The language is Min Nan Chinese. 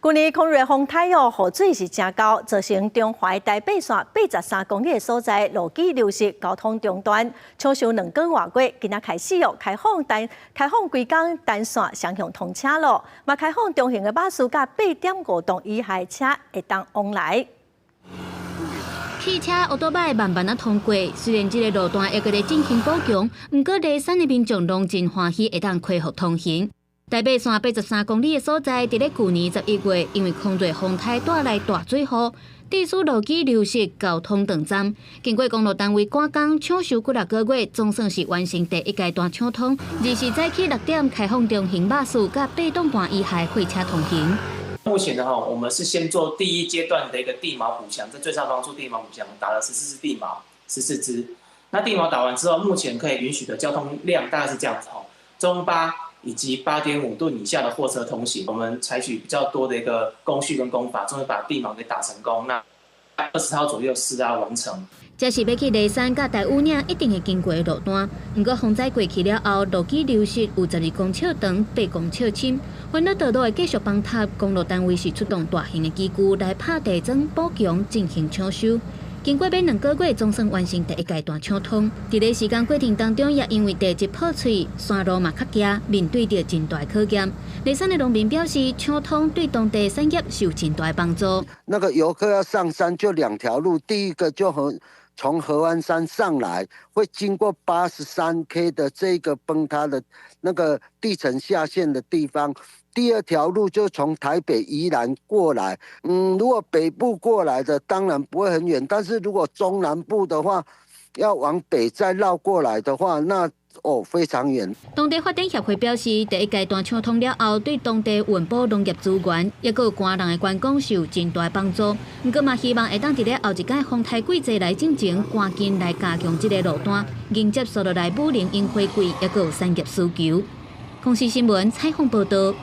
舊年孔瑞風颱哦，雨水是誠厚，造成中華台八線83公里的所在路基流失，交通中斷。搶修2個外月，今仔開始哦，開放規工單線雙向通車咯，嘛開放中型的巴士佮8.5噸以下車會當往來。汽車、歐多擺慢慢仔通過，雖然這个路段猶閣咧進行補強，毋過梨山的民眾攏真歡喜會當恢復通行。台八線83公里的所在，佇咧舊年11月，因為空瑞風颱帶來大水雨，致使路基流失，交通斷站。經過公路單位趕工搶修幾若個月，總算是完成第一階段搶通。20早起6點開放中型巴士佮8噸半以下貨車通行。目前的話，我們是先做第一階段的一個地錨補強，在最上方做地錨補強，打了14支地錨，十四支。那地錨打完之後，目前可以允許的交通量大概是這樣子吼，中巴以及8.5噸以下的貨車通行。我們採取比較多的一個工序跟工法，終於把地錨給打成功。那20號左右施拉完成。這是欲去梨山佮大武嶺一定會經過的路段。毋過風災過去了後，路基流失有12公尺長、8公尺深。為了道路會繼續崩塌，公路單位是出動大型的機具來拍地樁補強進行搶修。經過欲2個月，總算完成第一階段搶通。佇咧時間過程當中，也因為地質破碎，山路嘛較狹，面對著真大考驗。梨山的農民表示，搶通對當地產業是有真大幫助。那個遊客要上山就兩條路，第一個就和從合歡山上來，會經過83 K 的這個崩塌的那個地層下陷的地方。第二條路就從台北宜蘭過來，如果北部過來的當然不會很遠，但是如果中南部的話，要往北再繞過來的話，那哦非常遠。當地發展協會表示，第一階段搶通了後，對當地運補農業資源，抑閣有寒人的觀光是有真大幫助。毋過嘛，希望會當佇咧後一屆風颱季節來進前，趕緊來加強這个路段，迎接紲落來武陵櫻花季，抑閣有產業需求。公視新聞採訪報導。